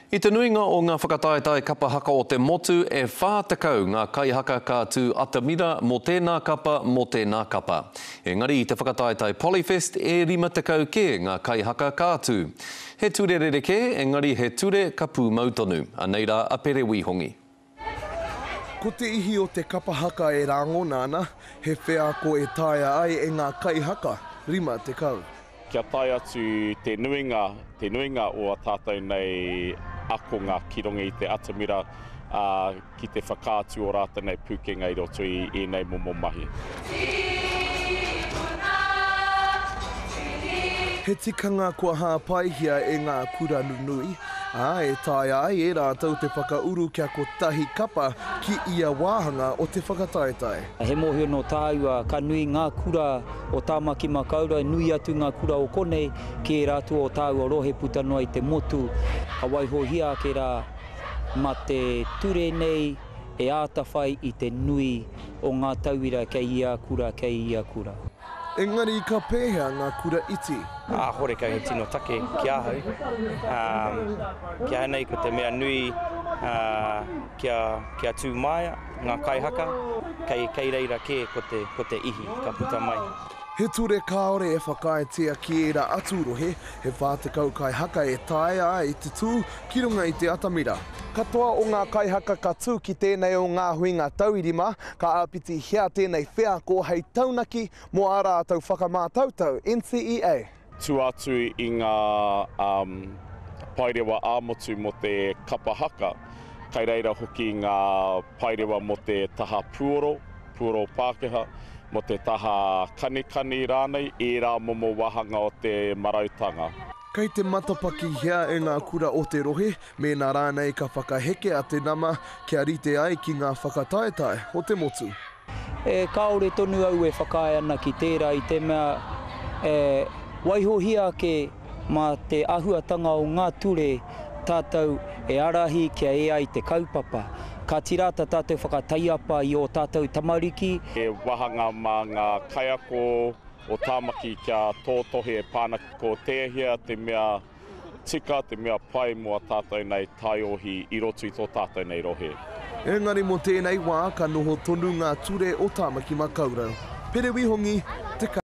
I te nuinga o ngā whakataetae kapa haka o te motu, e 40 ngā kaihaka ka tū atamira mō tēnā kapa, mō tēnā kapa. Engari i te whakataetae Polyfest, e 50 kē ngā kaihaka ka tū. He ture rerekē, engari he ture ka pūmau tonu. Anei rā a Pere Wīhongi. Ko te ihi o te kapa haka e rāngona ana, he wheako e taea ai e ngā kaihaka 50. Kia tae atu te nuinga, te nuinga o a tātou nei akonga ki runga i te atamira, ā, ki te whakaatu o rātou nei pūkenga i roto i ēnei momo mahi. He tikanga kua hāpaihia e ngā kura nunui, ā, e taea ai e rātou te whakauru kia kotahi kapa ki ia wāhanga o te whakataetae. He mōhio nō tāua ka nui ngā kura o Tāmaki Makaurau, nui atu ngā kura o konei ki ērā atu o tāua rohe puta noa i te motu. Ka waihohia ake rā mā te ture nei e āta whai i te nui o ngā tauira kei ia kura, kei ia kura. Engari ka pēhea ngā kura iti? Ā, horekau he tino take ki ahau. Ā, ki ahau nei ko te mea nui, ā, kia, kia tū māia ngā kaihaka, kei, kei reira kē ko te, ko te ihi ka puta mai. He ture kāore e whakaaetia ki ērā atu rohe, he 40 kaihaka e taea ai te tū ki runga i te atamira. Katoa o ngā kaihaka ka tū ki tēnei o ngā huinga tauirima, ka āpitihia tēnei wheako hei taunaki mō ā rātou whakamātautau NCEA. Tua atu i ngā paerewa ā-motu mō te kapa haka, kei reira hoki ngā paerewa mō te taha puoro, puoro Pākehā, mō te taha kanikani rānei, ērā momo wāhanga o te marautanga. Kei te matapakihia e ngā kura o te rohe, mēnā rānei ka whakahekea te nama kia rite ai ki ngā whakataetae o te motu. E kāore tonu au e whakaae ana ki tērā i te mea e waihohia ake mā te ahuatanga o ngā ture tātou e ārahi kia ea ai te kaupapa. Ka tira ta tātou whakataiapa i ō tātou tamariki. He wāhanga mā ngā kaiako o Tāmaki kia tōtohe e pā ana ko tēhea te mea tika, te mea pai mō a tātou nei taiohi i roto i tō tātou nei rohe. Engari mō tēnei wā ka noho tonu ngā ture o Tāmaki Makaurau. Pere Wihongi, 10.